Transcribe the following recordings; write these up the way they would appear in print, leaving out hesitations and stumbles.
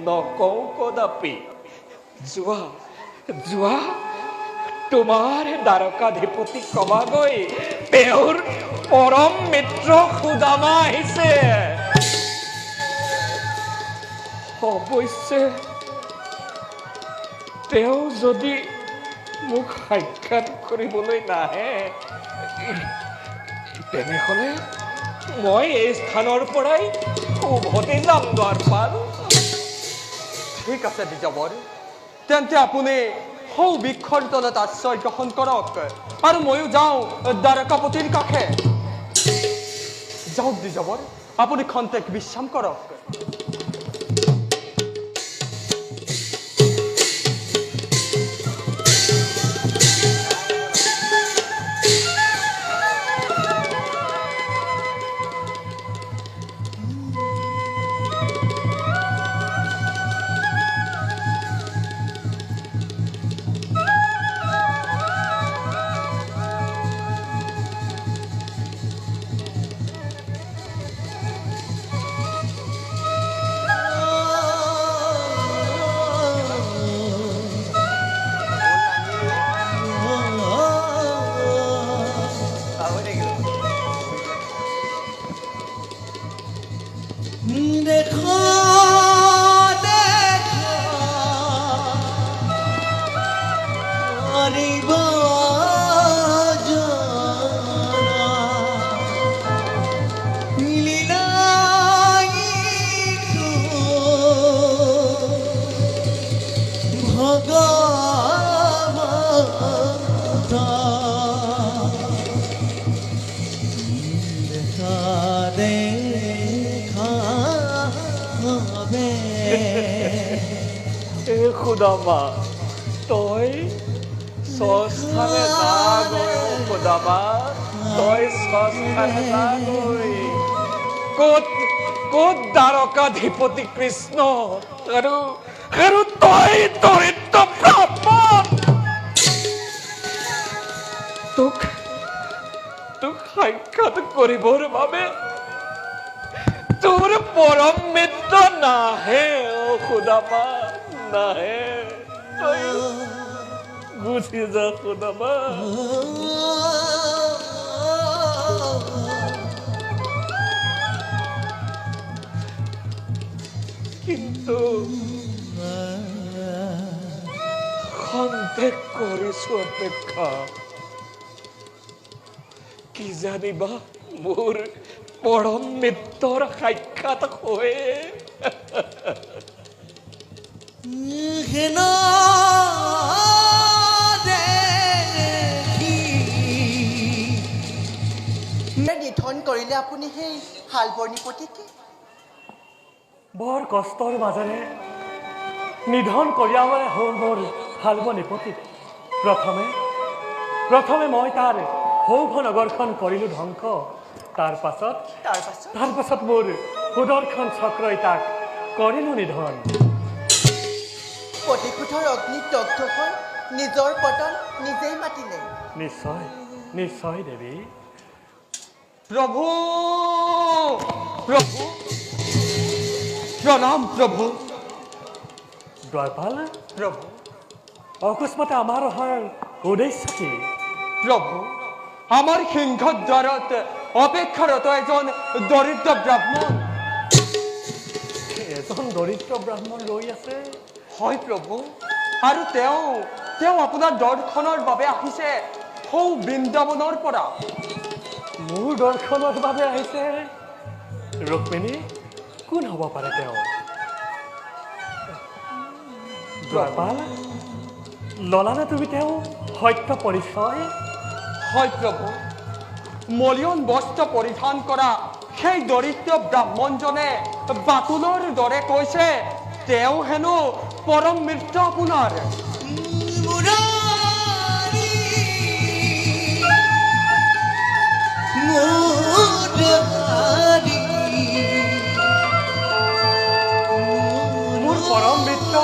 নকওঁ কদাপি। যোৱা যোৱা, তোমাৰ দ্বাৰকাধিপতি কবাগৈ, তেওঁৰ পৰম মিত্ৰ সুদামা আহিছে। অৱশ্যে তেওঁ যদি মোক সাক্ষাৎ কৰিবলৈ নাহে, তেনেহ'লে মই এই স্থানৰ পৰাই উভতি যাম দ্বাৰপাল। ঠিক আছে দ্বিজবৰ, তেন্তে আপুনি সৌ বৃক্ষৰ তলত আশ্ৰয় গ্ৰহণ কৰক আৰু ময়ো যাওঁ দ্বাৰকাপতিৰ কাষে। যাওক দ্বিজবৰ, আপুনি খন্তেক বিশ্ৰাম কৰক। সুদামা, তই স্বস্থানে যাগৈ। সুদামা, তই স্বস্থানে যাগৈ। ক'ত ক'ত দ্বাৰকাধিপতি কৃষ্ণ আৰু আৰু তই দৰিদ্ৰ ব্ৰাহ্মণ, তোক তোক সাক্ষাৎ কৰিবৰ বাবে তোৰ পৰম মিত্ৰ নাহে। অ সুদামা, নাহে। তই গুচি যা সুদামা। কিন্তু খন্তেক কৰিছো অপেক্ষা, কি জানিবা মোৰ পৰম মিত্ৰৰ সাক্ষাৎ হৈ। নিধন কৰিলে আপুনি সেই শালবৰ্ণিপতিকে? বৰ কষ্টৰ মাজেৰে নিধন কৰিয়াবলৈ হ'ল মোৰ শালবনিপতিক। প্ৰথমে প্ৰথমে মই তাৰ সৌভ নগৰখন কৰিলো ধ্বংস। তাৰ পাছত তাৰ পাছত মোৰ সুদৰ্শন চক্ৰই তাক কৰিলো নিধন। প্ৰতিশোধৰ অগ্নিত দগ্ধ হৈ নিজৰ পতন নিজেই মাতিলে। নিশ্চয় নিশ্চয় দেৱী। প্ৰভু প্ৰভু প্ৰণাম প্ৰভু। দ্বাৰপাল প্ৰভু, অকস্মাতে আমাৰ অহাৰ উদ্দেশ্য কি? প্ৰভু, আমাৰ সিংহদ্বাৰত অপেক্ষাৰত এজন দৰিদ্ৰ ব্ৰাহ্মণ। এজন দৰিদ্ৰ ব্ৰাহ্মণ ৰৈ আছে? হয় প্ৰভু, আৰু তেওঁ তেওঁ আপোনাৰ দৰ্শনৰ বাবে আহিছে সৌ বৃন্দাবনৰ পৰা। মোৰ দৰ্শনৰ বাবে আহিছে? ৰুক্মিণী, কোন হ'ব পাৰে তেওঁ? দ্বাৰপাল, ললানে তুমি তেওঁ সত্য পৰিচয়? হয় প্ৰভু, মলিয়ন বস্ত্ৰ পৰিধান কৰা সেই দৰিদ্ৰ ব্ৰাহ্মণজনে বাতুলৰ দৰে কৈছে তেওঁ হেনো পৰম মিত্ৰ আপোনাৰ। মোৰ পৰম মিত্ৰ?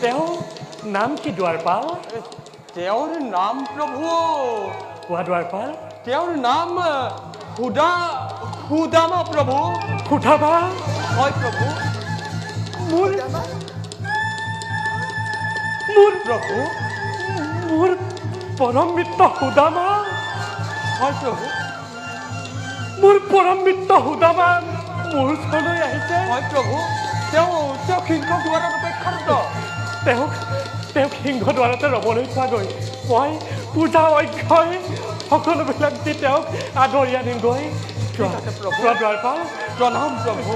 তেওঁ নাম কি দ্বাৰপাল? তেওঁৰ নাম প্ৰভু? কোৱা দ্বাৰপাল। তেওঁৰ নাম সুদা সুদামা প্ৰভু। সুদামা? হয় প্ৰভু। মোৰ মোৰ প্ৰভু, মোৰ পৰম মিত্ৰ সুদামা। হয় প্ৰভু। মোৰ পৰম মিত্ৰ সুদামা মোৰ ওচৰলৈ আহিছে। হয় প্ৰভু, তেওঁ তেওঁ সিংহ দুৱাৰত অপেক্ষাৰত। তেওঁক সিংহ দুৱাৰতে ৰ'বলৈ কোৱাগৈ। মই পূজা অক্ষয় সকলোবিলাক দি তেওঁক আদৰি আনিমগৈ। ঠিক আছে প্ৰভু। দ্বাৰপাল। প্ৰণাম প্ৰভু।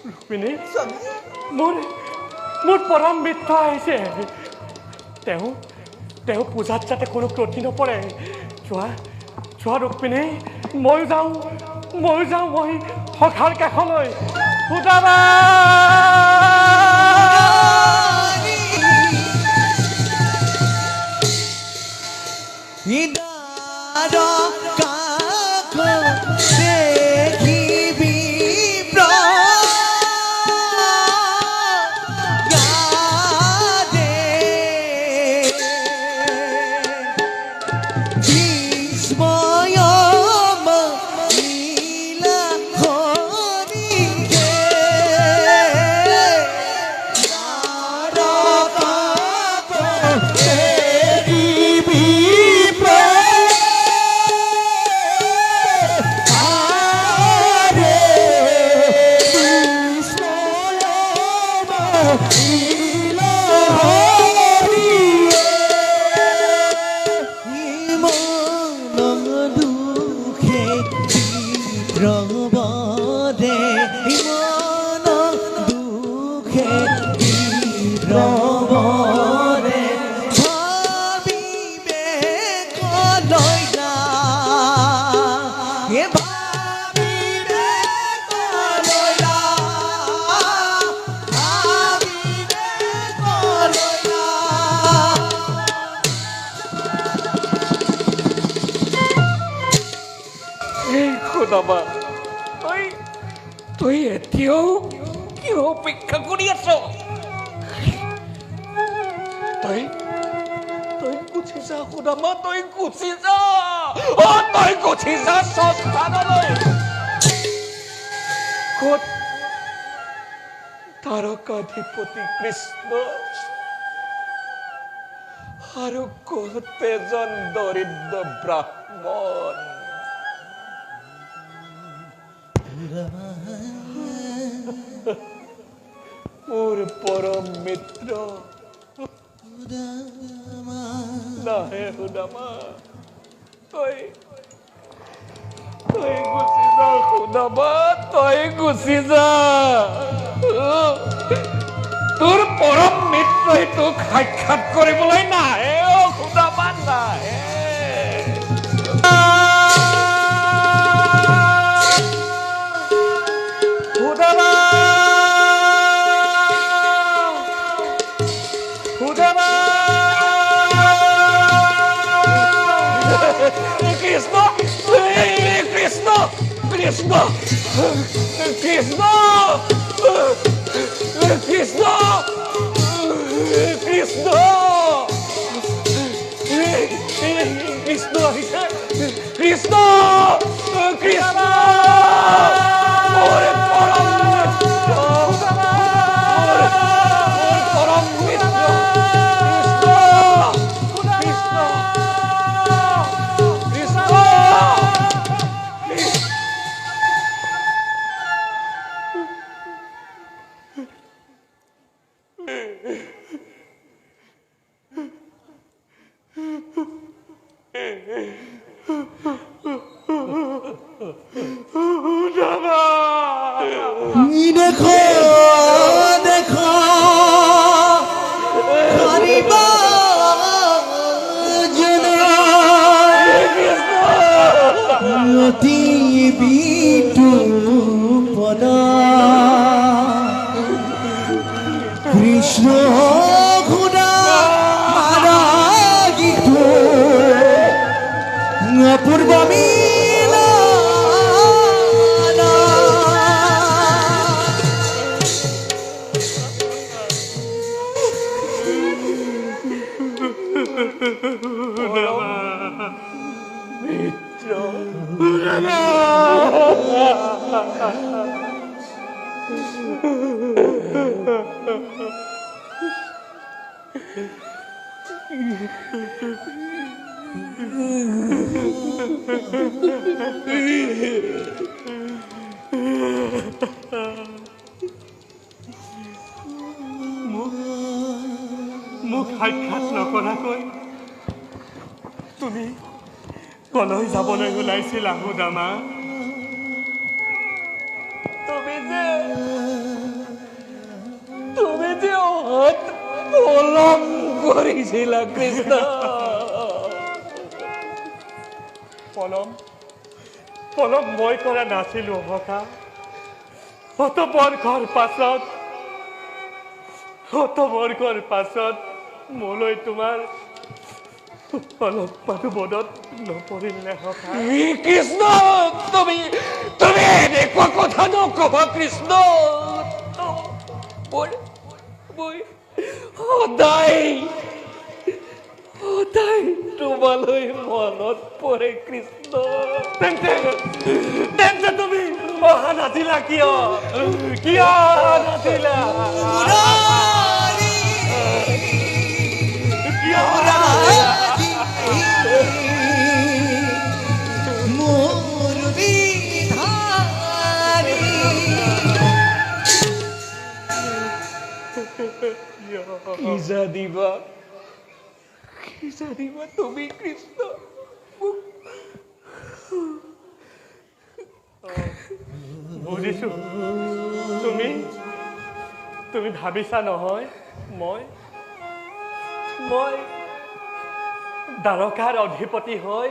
ৰুক্মিণী, মোৰ মোৰ পৰম মিত্ৰ আহিছে। তেওঁ তেওঁ পূজাত যাতে কোনো ক্ৰটি নপৰে। যোৱা যোৱা ৰুক্মিণী, ময়ো যাওঁ, ময়ো যাওঁ, মই সখাৰ কাষলৈ। সুদামা! তই এতিয়াও কিয় অপেক্ষা কৰি আছ? তই তই গুচি যা সুদামা, তই গুচি যা, অ তই গুচি যা স্থানলৈ। ক'ত তাৰকাধিপতি কৃষ্ণ আৰু ক'ত এজন দৰিদ্ৰ ব্ৰাহ্মণ। মোৰ পৰম মিত্ৰ নাহে সুদামা, তই তই গুচি যা সুদামা, তই গুচি যা। তোৰ পৰম মিত্ৰই তোক সাক্ষাৎ কৰিবলৈ নাহে অ সুদামা, নাহে। কৃষ্ণ কৃষ্ণ কৃষ্ণ কৃষ্ণ কৃষ্ণ কৃষ্ণ কৃষ্ণ আহিছে, কৃষ্ণ কৃষ্ণ মোৰ পৰম মিত্ৰ, মোৰ পৰম মিত্ৰ কৃষ্ণ কৃষ্ণ কৃষ্ণ। দেখো দেখো অতি বিটুপন কৃষ্ণ খুদা মাৰা গীত অপূৰ্ব পৰম মিত্ৰ। মোক সাক্ষাৎ নকৰাকৈ তুমি কলৈ যাবলৈ ওলাইছিলা সুদামা? তুমি যে অহাত পলম কৰিছিলা কৃষ্ণ। পলম পলম মই কৰা নাছিলো সখা। শত বৰ্ষৰ পাছত, শত বৰ্ষৰ পাছত মোলৈ তোমাৰ অলপমানো মনত নপৰিল নে সখা? কৃষ্ণ, তুমি তুমি এনেকুৱা কথা নকবা কৃষ্ণ। মই সদায় সদায় তোমালৈ মনত পৰে কৃষ্ণ। তেন্তে তেন্তে তুমি অহা নাছিলা কিয়? কিয় অহা নাছিলা? কিয় অহা নাছিলা? মোৰ বিধানী কি জানিবা, কি জানিবা তুমি কৃষ্ণ? বুজিছো, তুমি তুমি ভাবিছা নহয় মই মই দ্বাৰকাৰ অধিপতি হৈ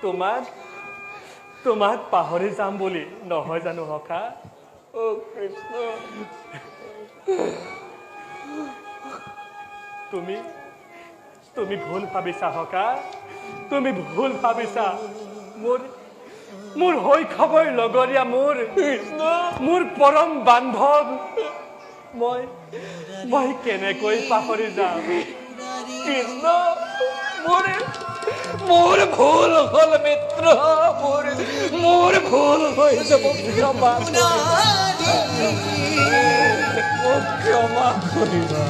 তোমাক তোমাক পাহৰি যাম বুলি, নহয় জানো সখা? অ কৃষ্ণ, তুমি তুমি ভুল ভাবিছা সখা, তুমি ভুল ভাবিছা। মোৰ মোৰ শৈশৱৰ লগৰীয়া, মোৰ কৃষ্ণ, মোৰ পৰম বান্ধৱ, মই মই কেনেকৈ পাহৰি যাম? কৃষ্ণ, মোৰ মোৰ ভুল হ'ল মিত্ৰ, মোৰ মোৰ ভুল হৈছে, মোক ক্ষমা কৰিবা, মোক ক্ষমা কৰিবা।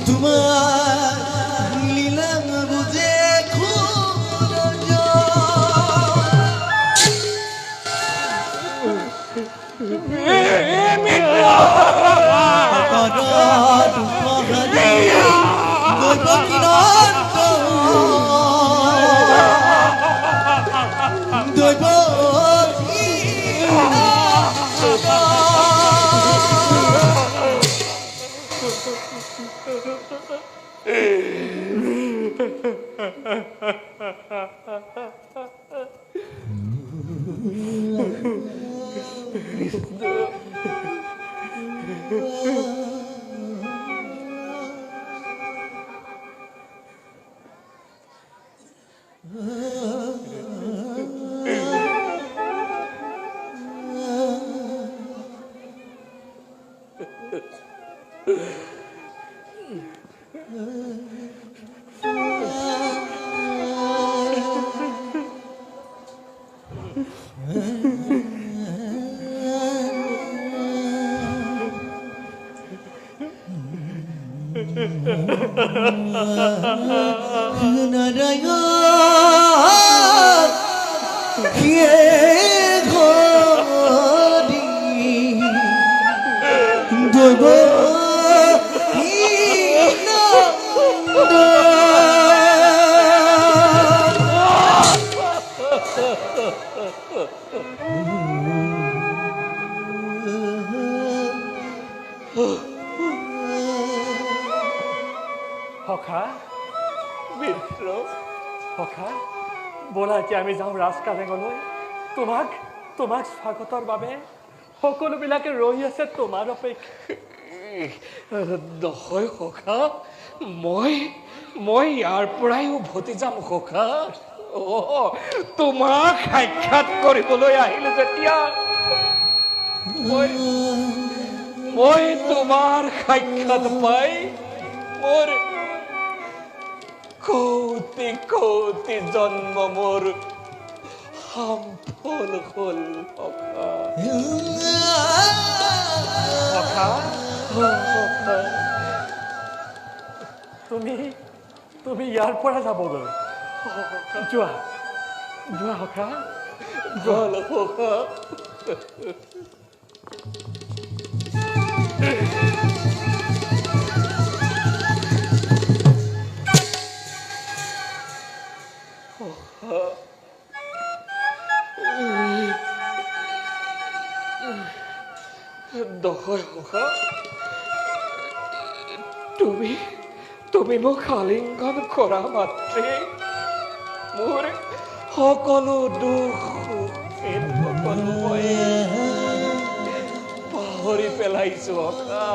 তোমাৰ লীলা বুজে দৈব সখা মিত্ৰ, সখা, ব'লা এতিয়া আমি যাওঁ ৰাজকাৰেঙলৈ। তোমাক তোমাক স্বাগতৰ বাবে সকলোবিলাকে ৰৈ আছে তোমাৰ অপেক্ষা। নহয় সখা, মই মই ইয়াৰ পৰাই উভতি যাম সখা। অ, তোমাক সাক্ষাৎ কৰিবলৈ আহিলো যেতিয়া মই মই তোমাৰ সাক্ষাৎ পাই মোৰ কৌটি কৌটি জন্ম মোৰ সফল হ'ল সখা। সখা, সখা, তুমি তুমি ইয়াৰ পৰা যাবগৈ। যোৱা যোৱা সখা, ভাল সখা। নহয় সখা, তুমি তুমি মোক আলিংগন কৰা মাত্ৰে মোৰ সকলো দুখ সকলো মই পাহৰি পেলাইছো সখা।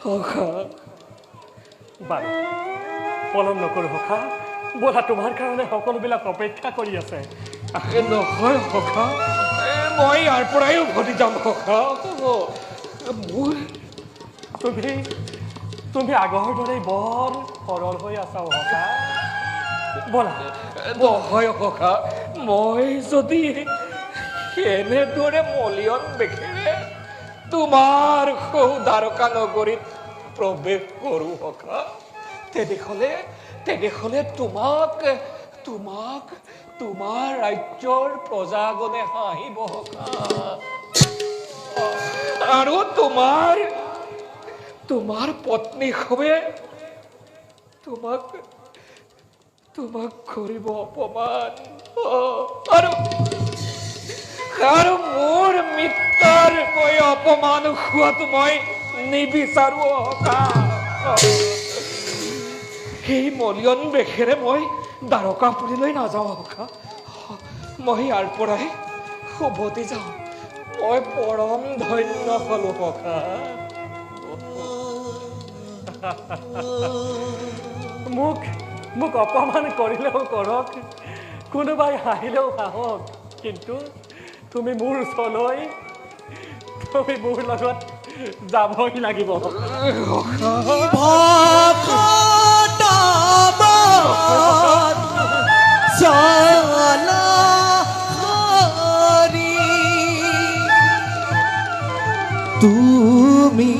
সখা, বাৰু পলম নকৰো সখা, ব'লা, তোমাৰ কাৰণে সকলোবিলাক অপেক্ষা কৰি আছে। নহয় সখা, মই ইয়াৰ পৰাই উভতি যাম সখা। মোৰ তুমি তুমি আগৰ দৰেই বৰ সৰল হৈ আছা সখা। ব'লা। নহয় সখা, মই যদি এনেদৰে মলিয়ন বেশেৰে তোমাৰ সৌ দ্বাৰকা নগৰীত প্ৰৱেশ কৰোঁ সখা, তেনেহ'লে তেনেহ'লে তোমাক তোমাক তোমাৰ ৰাজ্যৰ প্ৰজাগণে হাঁহিব সখা, আৰু তোমাৰ তোমাৰ পত্নী সবে তোমাক তোমাক কৰিব অপমান, আৰু আৰু মোৰ মিত্ৰৰ মই অপমান হোৱাটো মই নিবিচাৰো সখা। সেই মলিয়ন বেশেৰে মই দ্বাৰকাপুৰীলৈ নাযাওঁ সখা, মই ইয়াৰ পৰাই উভতি যাওঁ। মই পৰম ধন্য হলো সখা। মোক মোক অপমান কৰিলেও কৰক, কোনোবাই হাঁহিলেও হাঁহক, কিন্তু তুমি মোৰ ওচৰলৈ, তুমি মোৰ লগত যাবই লাগিব। তুমি